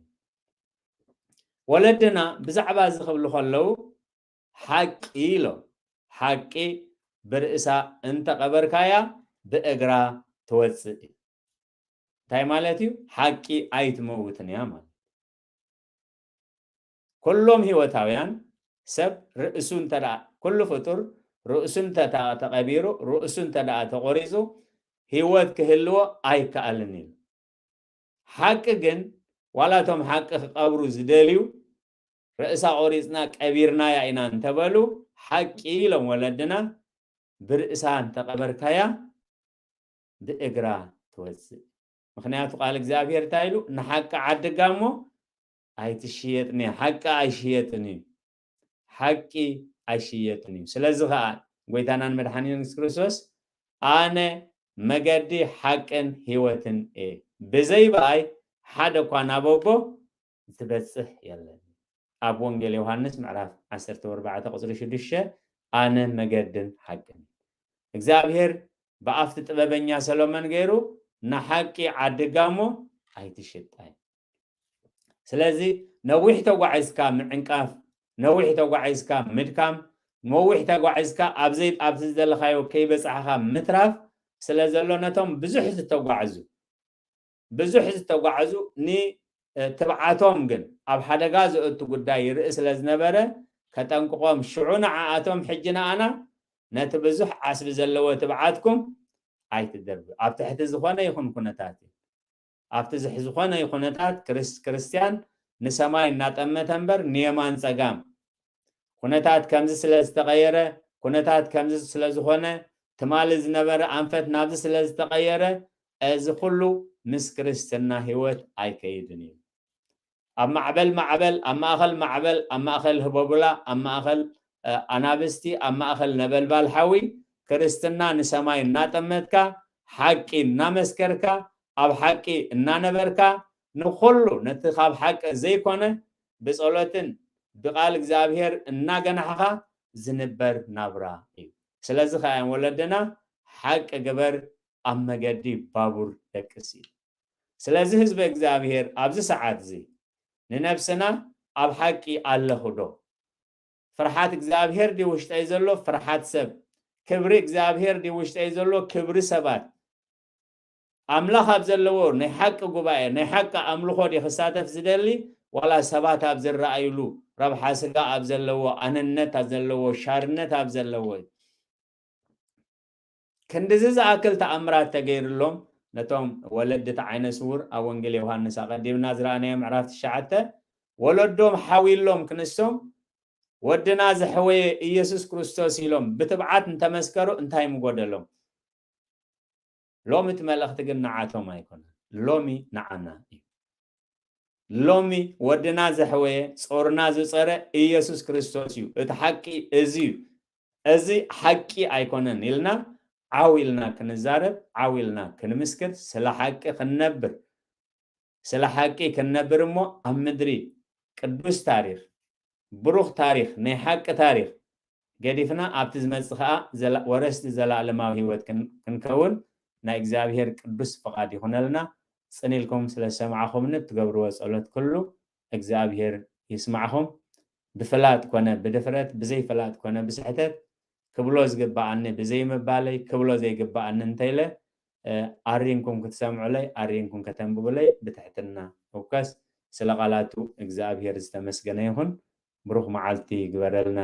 ወለድና ብዛዕባ እዚ ክብሉ ከለዉ፣ ሓቂ ኢሎም፣ ሓቂ ብርእሳ እንተቐበርካያ ብእግራ ትወጽእ እዩ። እንታይ ማለት እዩ? ሓቂ ኣይትመውትን እያ ማለት። ኩሎም ህይወታውያን ሰብ ርእሱ እንተ ደኣ፣ ኩሉ ፍጡር ርእሱ እንተ ደኣ ተቐቢሩ፣ ርእሱ እንተ ደኣ ተቖሪጹ፣ ህይወት ክህልዎ ኣይከኣልን እዩ። ሓቂ ግን፣ ዋላ እቶም ሓቂ ክቐብሩ ዝደልዩ፣ "ርእሳ ቆሪጽና ቀቢርናያ ኢና" እንተበሉ፣ ሓቂ ኢሎም ወለድና፣ ብርእሳ እንተቐበርካያ ብእግራ ትወጽእ። ምኽንያቱ ቃል እግዚኣብሔር እንታይ ኢሉ? "ንሓቂ ዓድጋ እሞ ኣይትሽየጥን እያ፣ ሓቂ ኣይሽየጥን እዩ፣ ሓቂ ኣይሽየጥን እዩ። ስለዚ ኸኣ ጎይታናን መድሓኒን የሱስ ክርስቶስ፣ ኣነ መገዲ ሓቅን ህይወትን እየ፣ ብዘይ ብኣይ ሓደ እኳ ናብ ኣቦ ዝትበጽሕ የለን።" ኣብ ወንጌል ዮሃንስ ምዕራፍ ዓሰርተ ኣርባዕተ ቁጽሪ ሽዱሽተ፣ "ኣነ መገድን ሓቅን እየ። እግዚኣብሔር ብኣፍቲ ጥበበኛ ሰሎሞን ገይሩ ንሓቂ ዓድጋ እሞ ኣይትሽጣይ።" ስለዚ ነዊሕ ተጓዒዝካ ምዕንቃፍ፣ ነዊሕ ተጓዒዝካ ምድካም፣ ነዊሕ ተጓዒዝካ ኣብ ዘይ-፣ ኣብዚ ዘለኻዮ ከይበጻሕኻ ምትራፍ ስለ ዘሎ፣ ነቶም ብዙሕ ዝተጓዕዙ፣ ብዙሕ ዝተጓዕዙ ን-፣ ትብዓቶም ግን ኣብ ሓደጋ ዘእቱ ጉዳይ ይርኢ ስለ ዝነበረ፣ ከጠንቅቖም፣ ሽዑ ንዓኣቶም፣ ሕጂ ንኣና፣ ነቲ ብዙሕ ዓስቢ ዘለዎ ትብዓትኩም ኣይትደርብዩ። ኣብ ትሕቲ ዝኾነ ይኹን ኩነታት እዩ። ኣብቲ ዝሕ-፣ ዝኾነ ኩነታት ክርስ-፣ ክርስትያን ንሰማይ እናጠመተ እምበር ንየማን ጸጋም። ኩነታት ከምዚ ስለ ዝተቐየረ፣ ኩነታት ከምዚ ስለ ዝኾነ፣ ትማሊ ዝነበረ ኣንፈት ናብዚ ስለ ዝተቐየረ፣ እዚ ኩሉ ምስ ክርስትና ህይወት ኣይከይድን እዩ። ኣብ ማዕበል ማዕበል፣ ኣብ ማእኸል ማዕበል፣ ኣብ ማእኸል ህቦብላ፣ ኣብ ማእኸል፣ እ፣ ኣናብስቲ፣ ኣብ ማእኸል ነበልባል ሓዊ፣ ክርስትና ንሰማይ እናጠመትካ፣ ሓቂ እናመስከርካ፣ ኣብ ሓቂ እናነበርካ፣ ንኹሉ ነቲ ካብ ሓቂ ዘይኮነ ብጸሎትን ብቃል እግዚኣብሔር እናገናሕኻ ዝንበር ናብራ እዩ። ስለዚ ከኣ እዮም ወለድና፣ "ሓቂ ግበር፣ ኣብ መገዲ ባቡር ደቅስ" እዩ። ስለዚ ህዝቢ እግዚኣብሔር ኣብዚ ሰዓት እዚ ንነብስና ኣብ ሓቂ ኣለኹ ዶ? ፍርሓት እግዚኣብሔር ድዩ ውሽጠይ ዘሎ? ፍርሓት ሰብ። ክብሪ እግዚኣብሔር ድዩ ውሽጠይ ዘሎ? ክብሪ ሰባት። ኣምላኽ ኣብ ዘለዎ ናይ ሓቂ ጉባኤ፣ ናይ ሓቂ ኣምልኾ ድዩ ክሳተፍ ዝደሊ? ዋላ ሰባት ኣብ ዝረኣዩሉ፣ ረብሓ ስጋ ኣብ ዘለዎ፣ ኣነነት ኣብ ዘለዎ፣ ሻርነት ኣብ ዘለዎ እዩ። ክንድዚ ዝኣክል ተኣምራት ተገይርሎም፣ ነቶም ወለዲ እቲ ዓይነ ስውር ኣብ ወንጌል ዮሃንስ ኣቐዲምና ዝረኣናዮ ምዕራፍ ትሽዓተ፣ ወለዶም ሓዊሎም ክንሶም፣ "ወድና ዘሕወየ ኢየሱስ ክርስቶስ" ኢሎም ብትብዓት እንተመስከሩ እንታይ ምጎደሎም? ሎሚ እቲ መልእኽቲ ግን ንዓቶም ኣይኮነን። ሎሚ ንዓና እዩ። ሎሚ ወድና ዘሕወየ፣ ጾርና ዝጸረ ኢየሱስ ክርስቶስ እዩ። እቲ ሓቂ እዚ እዩ። እዚ ሓቂ ኣይኮነን ኢልና ዓው ኢልና ክንዛረብ፣ ዓው ኢልና ክንምስክር፣ ስለ ሓቂ ክንነብር፣ ስለ ሓቂ ክንነብር እሞ ኣብ ምድሪ ቅዱስ ታሪኽ፣ ብሩኽ ታሪኽ፣ ናይ ሓቂ ታሪኽ ገዲፍና ኣብቲ ዝመጽእ ኸኣ ዘላ-፣ ወረስቲ ዘላለማዊ ህይወት ክን-፣ ክንከውን ናይ እግዚኣብሔር ቅዱስ ፍቓድ ይኹነልና። ጽን ኢልኩም ስለ ዝሰማዕኹምኒ፣ እትገብርዎ ጸሎት ኩሉ እግዚኣብሔር ይስማዕኹም። ብፍላጥ ኮነ ብድፍረት፣ ብዘይፍላጥ ኮነ ብስሕተት፣ ክብሎ ዝግብኣኒ ብዘይምባለይ፣ ክብሎ ዘይግብኣኒ እንተኢለ፣ እ፣ ኣሪንኩም ክትሰምዑለይ፣ ኣሪንኩም ከተንብቡለይ ብትሕትና እውከስ። ስለ ቃላቱ እግዚኣብሔር ዝተመስገነ ይኹን። ብሩኽ መዓልቲ ይግበረልና።